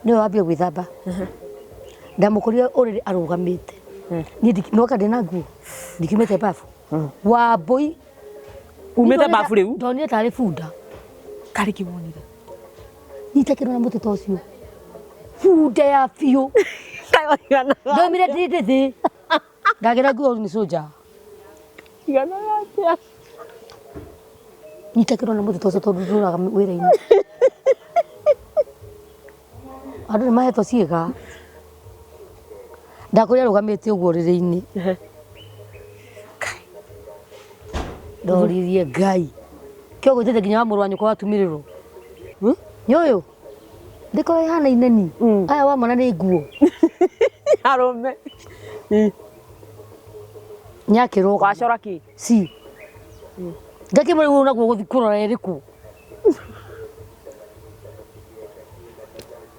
Nĩwe wambia gwĩthamba. Ndamũkorire ũrĩrĩ arũgamĩte. Niĩ noka ndĩna nguo. Ndikiumĩte bafu. Wambũi. Umĩte bafu rĩu? Ndonire tarĩ bunda. Karĩ kĩ wonire? Nitakĩrwo na mũtĩ ta ũcio. Bunda ya biũ. Kaĩ waiganaga Ndaumire ndĩ ndĩthĩ. Ndagĩra nguo nĩ soja. Iganaga atĩa? Nitakĩrwo na mũtĩ ta ũcio tondũ ndũraga wĩra-inĩ. Andũ nĩ mahetwo ciĩga. Ndakorire arũgamĩte ũguo ũrĩrĩ-inĩ. Ndoririe Ngai. Kĩo gwĩtĩte nginya wa mũrũ wa nyũkwa watumĩrĩrwo. Nĩ ũyũ? Ndĩkorwo ĩhanaine ni. Aya wamona nĩ nguo. Arũme. Nĩakĩrũgama. Wacora kĩ? Si. Ngakĩmũrĩu naguo gũthiĩ kũrora ĩrĩkũ.